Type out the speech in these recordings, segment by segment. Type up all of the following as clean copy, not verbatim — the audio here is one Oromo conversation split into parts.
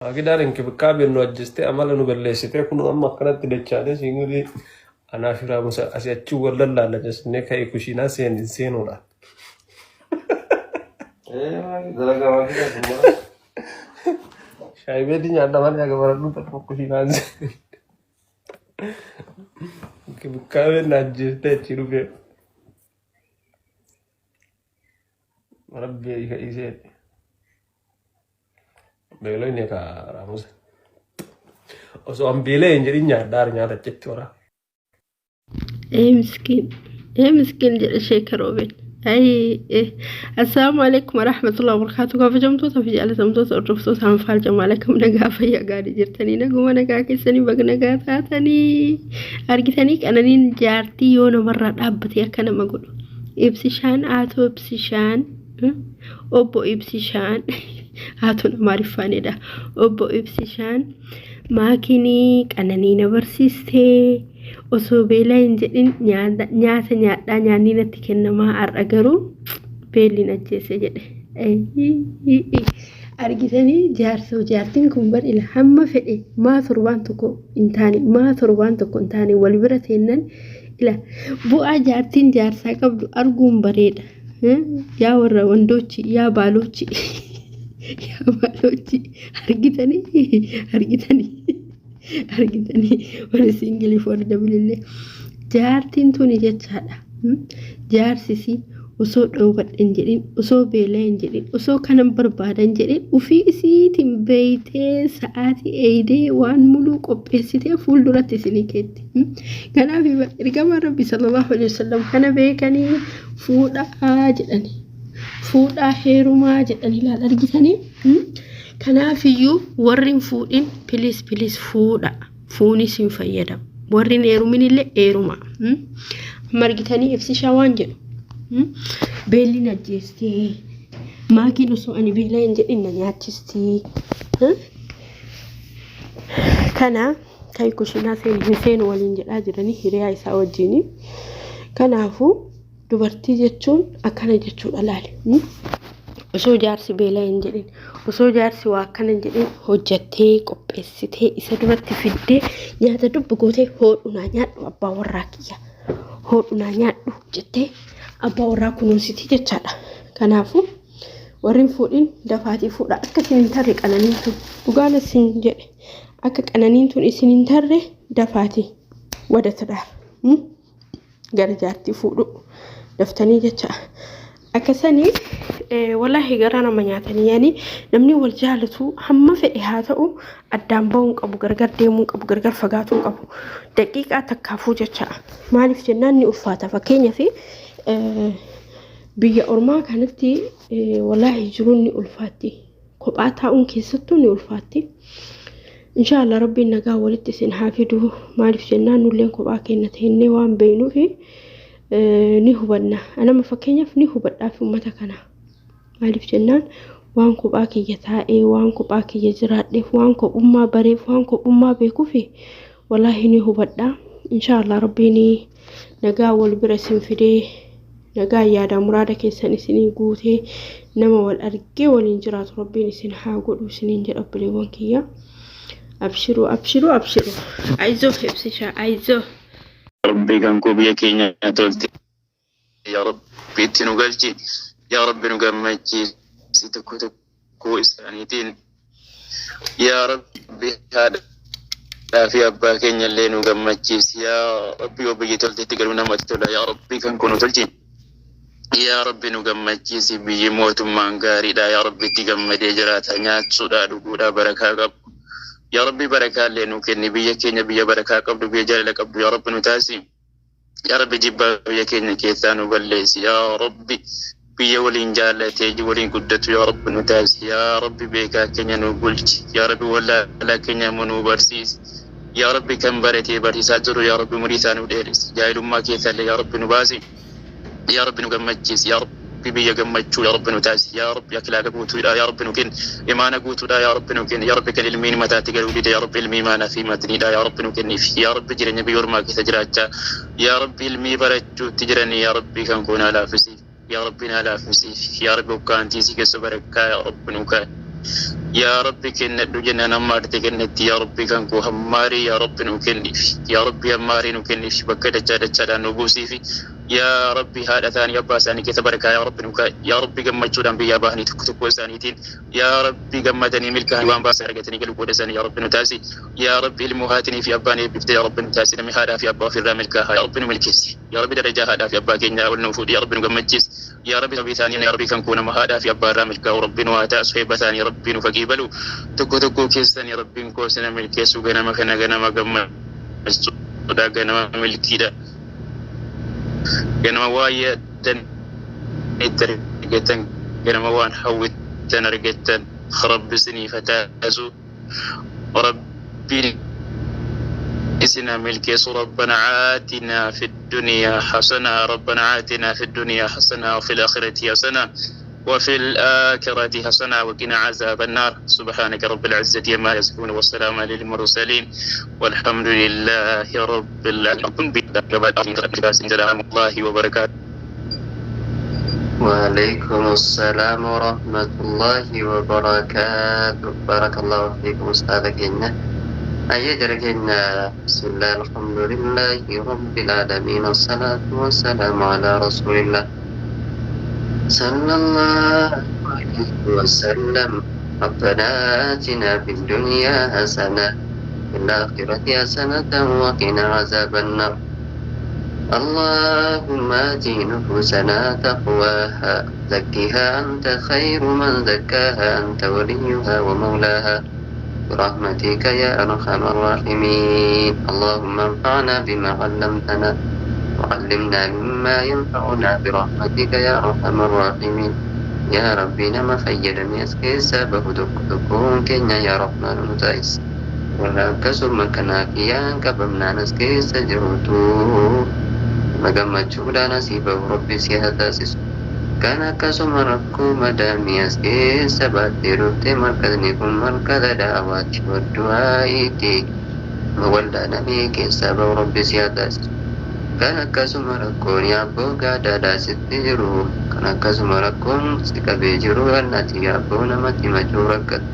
Maakidaan inkibikaabeen nu ajjestee amala nu balleessitee kun amma akkanatti dachaanee siingilii anaa fi Raamusa asii achi wal lallaalla jessnee ka'e kushiinaa seenuudha. Dalagaa makiinaa sun mara. Shaayii beetii nyaadha malee haga baradhuu takka kushiinaa seenu. Inkibikaabeen na ajjeestee achi dhufee. Rabbi ka'isee. Beelonni ka Raamusa. Osoo an beelee hin jedhin nyaadhaa nyaata achitti horaa. Ee miskiin, ee miskiin jedhe sheeka roobeen. Ayii assalaamu alaikum warahmatullahi wabarakatuh. Kabajamtoota fi jaalatamtoota hordoftoota Anfaal Jamaal, akkam nagaa fayyaa gaarii jirtanii? Naguma nagaa keessanii baga nagaa taatanii. Argitanii, qananiin jaartii yoo namarraa dhaabbate akka nama godhu. Ibsishaan, haatoo Ibsishaan, obbo Ibsishaan, haatoon Amaariffaanidha. Obbo Ibsishaan maakinii qananii na barsiistee osoo beelaa hin jedhin nyaata nyaadhaa, nyaanni natti kennamaa, har'a garuu beelli na ajjeese jedhe. Argitanii, jaarsoo jaartiin kun bar ila hamma fedhe maa torbaan tokko hin taane, maa torbaan tokko hin taane wal bira teennan, ila bu'aa jaartiin jaarsaa qabdu arguun bareeda. Yaa warra wandochi, yaa baalochi, yaa baalochi, argitanii, argitanii, argitanii, warri singleif warri doubleillee jaartiin tuni jechaadha. Jaarsisi osoo dhoobadhe hin jedhin, osoo beelaa hin jedhin, osoo kanan barbaadan jedhin, ufii isiitiin beeytee sa'aatii eeydee waan muluu qopheessitee fuulduratti isinii keetti. Kanaaf ergamaan Rabbi sallallahu alaihi wasallam kana beekanii fuudhaa jedhani. Fuudhaa heerumaa jedhanii ilaal argitanii. Kanaafiyyuu warri hin fuudhin, please, please, fuudha. Fuunis hin fayyadamu. Warri hin heerumin illee heeruma. Amma argitanii, Ibsishaa waan jedhu. Beelli na ajjeestee. Maakiin osoo ani beelaa hin jedhin na nyaachistii. Kana kan kushiinaa seenu hin seenu waliin jedhaa jiranii hiriyaa isaa wajjini. Kanaafuu dubartii jechuun akkana jechuudha laali. Osoo jaarsi beelaa hin jedhin, osoo jaarsi waa akkana hin jedhin, hojjattee qopheessitee isa duratti fiddee nyaata dubbi gootee, "Hoodhu naa nyaadhu, abbaa warraa kiyya, hoodhu naa nyaadhu," jettee abbaa warraa kunuunsitii jechaadha. Kanaafuu warri hin fuudhin dafaatii fuudha. Akka isin hin tarre qananiin tun, dhugaan isin jedhe, akka qananiin tun isin hin tarre dafaatii wadatadha. Gara jaartii fuudhu daftanii jecha. Akkasanii walaahi garaa nama nyaatanii. Yaani namni wal jaalatu hamma fedhe haa ta'u addaan ba'uu hin qabu, gargar deemuu hin qabu, gargar fagaatuu hin qabu. Daqiiqaa takkaafuu jecha. Maaliif jennaan ni ulfaata. Fakkeenyaaf biyya ormaa kanatti walaahi jiruun ni ulfaatti. Kophaa taa'uun keessattuu ni ulfaatti. Inshaallah Rabbiin nagaa walitti isin haa fidu. Maaliif jennaan nulleen kophaa keenya teennee waan beeknuufi ni hubanna. Anama fakkeenyaaf ni hubadhaaf uummata kana. Maaliif jennaan waan kophaa kiyya taa'ee, waan kophaa kiyya jiraadheef, waan kophummaa bareef, waan kophummaa beekuufi walaahi ni hubadha. Inshaallah Rabbiin nagaa wal bira isin fidee, nagaa yaada muraada keessan isinii guutee, nama wal argee waliin jiraatu Rabbiin isin haa godhu isiniin jedha obboleewwan kiyya. Abshiruu, abshiruu, abshiruu. Ayizoo Ibsishaa, ayizoo. Rabbi kan koo biyya keenya tolte yaa Rabbi itti nu galchi, yaa Rabbi nu gammachiisi tokko tokko isaaniitiin, yaa Rabbi haadhaa fi abbaa keenya illee nu gammachiisi, yaa Rabbi yoo biyyi toltetti galuu namatti tola, yaa Rabbi kan koo nu tolchi, yaa Rabbi nu gammachiisi. Biyyi mootummaan gaariidha, yaa Rabbi itti gammadee jiraata, nyaachuudha dhuguudha barakaa qabu, yaa Rabbi barakaa illee nu kenni. Biyya keenya biyya barakaa qabdu, biyya jaalala qabdu yaa Rabbi nu taasi. Yaa Rabbi jibbaa biyya keenya keessaa nu balleessi. Yaa Rabbi biyya waliin jaallatee waliin guddatu yaa Rabbi nu taasisi. Yaa Rabbi beekaa keenya nu bulchi. Yaa Rabbi wallaalaa keenya immoo nu barsiisi. Yaa Rabbi kan baratee barsiisaa jiru yaa Rabbi umurii isaa nu dheeresi. Jaahilummaa keessallee yaa Rabbi nu baasi. Yaa Rabbi nu gammachiisi. Yaa Rabbi biyya gammachuu yaa Rabbi nu taasisi. Yaa Rabbi akhlaaqa guutuudha yaa Rabbi nu kenni. Imaana guutuudha yaa Rabbi nu kenni. Yaa Rabbi kan ilmiin mataatti galuu dide yaa Rabbi ilmii imaanaa fi matniidha yaa Rabbi nu kenniif. Yaa Rabbi jireenya biyya ormaa keessa jiraachaa yaa Rabbi ilmii barachuutti jiranii yaa Rabbi kan koo naa laaffisi. Yaa Rabbi naa laaffisi. Yaa Rabbi hoggaantii si keessa barakkaa yaa Rabbi nu kaa'i. Yaa Rabbi kennadhu jennaan amma arte kennetti. Yaa Rabbi kan koo hammaarii yaa Rabbi nu kenniif, yaa Rabbi hammaarii nu kenniif, bakka dachaa dachaadhaan nu buusiifi. Yaa Rabbi, haadha isaanii abbaa isaanii keessa barakaa yaa Rabbi nu kaa'i. Yaa Rabbi, gammachuudhaan biyyaa bahanii tokko tokko isaaniitiin yaa Rabbi gammadanii milkaa'anii waan baasan argatanii galu qooda isaanii yaa Rabbi nu taasi. Yaa Rabbi, ilmoo haatinii fi abbaan eebbifte yaa Rabbi nu taasi. Namni haadhaa fi abbaa ofirraa milkaa'a. Yaa Rabbi nu milkeessi. Yaa Rabbi, darajaa haadhaa fi abbaa keenyaa ol nu fuudhi. Yaa Rabbi nu gammachiisi. Yaa Rabbi, sababii isaanii yaa Rabbi kan koo nama haadhaa fi abbaa irraa milkaa'u Rabbi nu haa taasisu. Eebba isaanii Rabbi nu faqiibalu. Tokko tokko keessanii Rabbiin koo sina milkeessu. Ganama kana ganama gammachuudha, ganama milkiidha, ganama waa yaaddan itti argattan, ganama waan hawwittan argattan Rabbi isiniif haa taasisu. Rabbiin isina milkeessu. ربنا آتنا في الدنيا حسنة، ربنا آتنا في الدنيا حسنة وفي الآخرة حسنة وفي الآخرة حسنة وقنا عذاب النار. سبحانك رب العزة عما يصفون والسلام على المرسلين والحمد لله رب العالمين. سلام الله وبركاته. وعليكم السلام ورحمة الله وبركاته. بارك الله فيكم أستاذ keenya. Ayyee jara keenya, بسم الله، الحمد لله رب العالمين، والصلاة والسلام على رسول الله صلى الله عليه وسلم. ربنا آتنا في الدنيا حسنة، في الآخرة حسنة، وقنا عذاب النار. اللهم آت نفوسنا تقواها، زكها أنت خير من زكاها، أنت وليها ومولاها، برحمتك يا أرحم الراحمين. اللهم انفعنا بما علمتنا وعلمنا مما ينفعنا، برحمتك يا أرحم الراحمين. يا ربي، nama fayyadame as keessaa bahu tokko tokkoon keenya yaa Rahmaan nu taasisi. Warra akkasuma kanaaf yaan qabamnaan as keessa jirutu nama gammachuudhaan asii bahu Rabbi si haa taasisu. Kan akkasuma rakkoo madaamii as keessa baattee dhuftee, markazni kun markaza da'awaati waddu'aa'iiti, wal'aanamee keessaa bahu Rabbi si haa taasisu. Kan akkasuma rakkoon yaabboo gaadaadhaa sitti jiru, kan akkasuma rakkoon si qabee jiru, kan ati yaabboo namatti himachuu rakkatu,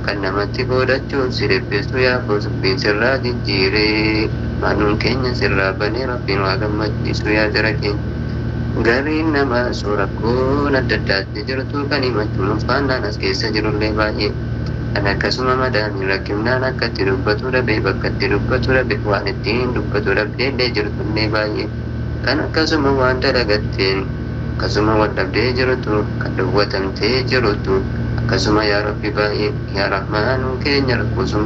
kan namatti qoodachuuf si dhiphisu, yaabboo dubbiin sirraa jijjiiree maanuun keenya sirraa banee Rabbiin waa gammachiisu. Yaa jara keenya, gariin namaa osoo rakkoon adda addaatti jirtu kan himachuun ulfaannaan as keessa jirullee baay'ee. Kan akkasuma madaamiin rakkinaan akka itti dubbatu dhabe, bakka itti dubbatu dhabe, waan ittiin dubbatu dhabdee illee jirtullee baay'ee. Kan akkasuma waan dalagatteen akkasuma wal dhabdee jirtu, kan dawwatamtee jirtu akkasuma, yaa Rabbi, baay'ee. Yaa Rahmaanuu keenya, rakkoosuma